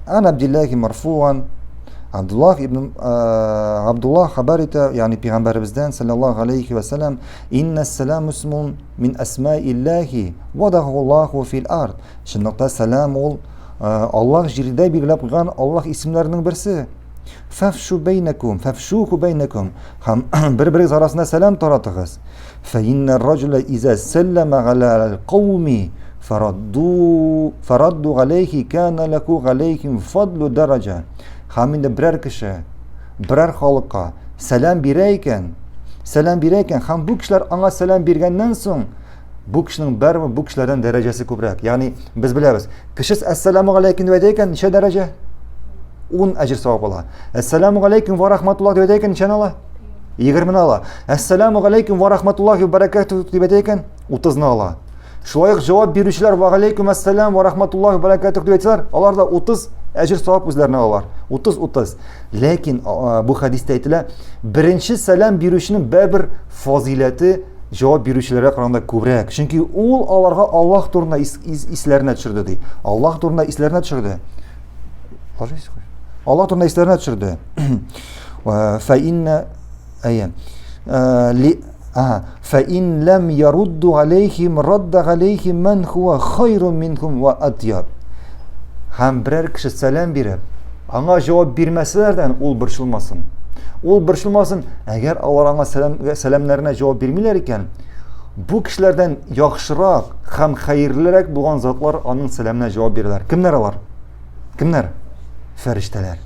Ан Абдиллахи марфуан. Абдуллах ибн Абдуллах хәбәр итә, ягъни пәйгамбәребездән саллаллаһу алейхи ва саллям, инна салам исмун мин асмаиллахи вадаху фил ард. Чынлыкта сәлам ул Аллаһ җирдә билгеләп куйган Аллаһ исемнәренең берсе. Фәфшу бәйнәкум, фәфшуху бәйнәкум. Һәм бер-берегез арасында сәлам таратыгыз. Фәиннә раҗула иза сәлләмә галә кауми фарадду фарадду галәйхи кана ләку галәйхим фадлу дәрәҗә. Һәм инде берәр кеше берәр халыкка сәлам бирә икән, сәлам бирә икән, һәм бу кешеләр аңа сәлам биргәннән соң бу кешенең барыбер бу кешеләрдән дәрәҗәсе күбрәк. Ягъни без беләбез, кеше әссәламу галәйкүм дип әйтә икән, ничә дәрәҗә? 10 әҗер савап ала. Әссәламу галәйкүм ва рахматуллах дип әйтә икән, ничәне ала? 20-ны ала. Әссәламу галәйкүм ва рахматуллахи ва баракатуһ дип әйтә икән, 30-ны ала. Шулай ук җавап бирүчеләр ва галәйкүм әссәлам ва рахматуллахи ва баракатуһ дип әйтсәләр, алар да 30 әҗер савап үзләренә алалар. 30-30. Ләкин бу хәдистә әйтелә, беренче сәлам бирүченең бәрбер фазыйләте җавап бирүчеләргә караганда күбрәк. Чөнки ул аларга Аллаһ турында ис, ис, исләренә төшерде ди. Аллаһ турында исләренә төшерде. Аллаһ турында исләренә төшерде. Фә инна әйе. Ли Фә ин ләм ярудду алейхим радда алейхим ман хуа хайрун минхум ва атьяб. Һәм берәр кеше сәлам биреп, аңа җавап бирмәсәләр ул борчылмасын. Ул борчылмасын, әгәр алар аңа сәлам, сәламнәренә җавап бирмиләр икән, бу кешеләрдән яхшырак һәм хәерлерәк булган затлар аның сәламенә җавап бирәләр. Кемнәр алар? Кемнәр? Фәрештәләр.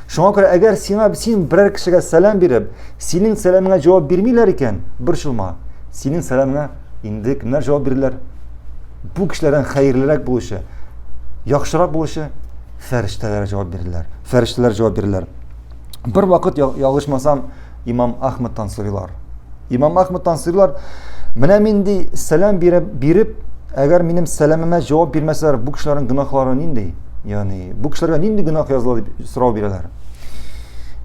Шуңа күрә әгәр сиңа син берәр кешегә сәлам биреп, синең сәламеңә җавап бирмиләр икән, борчылма. Синең сәламеңә инде кемнәр җавап бирерләр? Бу кешеләрдән хәерлерәк булучы, яхшырак булучы фәрештәләр җавап бирерләр. Фәрештәләр җавап бирерләр. Бер вакыт ялгышмасам, имам Ахмадтан сорыйлар. Имам Ахмадтан сорыйлар, менә мин ди сәлам биреп, биреп, әгәр минем сәламемә җавап бирмәсәләр, бу кешеләрнең гөнаһлары нинди? Ягъни, бу кешеләргә нинди гөнаһ языла дип сорау бирәләр.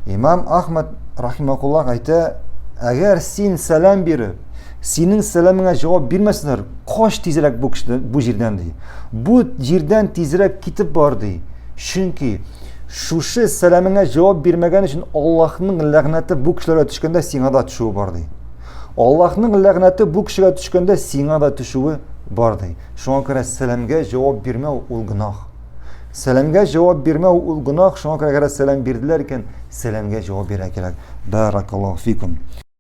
Имам Ахмад рахимахуллах әйтә, әгәр син сәлам биреп, синең сәламеңә җавап бирмәсәләр, кач тизрәк бу кешедән, бу җирдән ди. Бу җирдән тизрәк китеп бар ди. Чөнки Шушы сәламеңә җавап бирмәгән өчен Аллаһның ләгънәте бу кешеләргә төшкәндә сиңа да төшүе бар ди. Аллаһның ләгънәте бу кешегә төшкәндә сиңа да төшүе бар ди. Шуңа күрә сәламгә җавап бирмәү ул гөнаһ. Сәламгә җавап бирмәү ул гөнаһ, шуңа күрә әгәр сәлам бирделәр икән, сәламгә җавап бирә кирәк. Баракаллаһу фикум.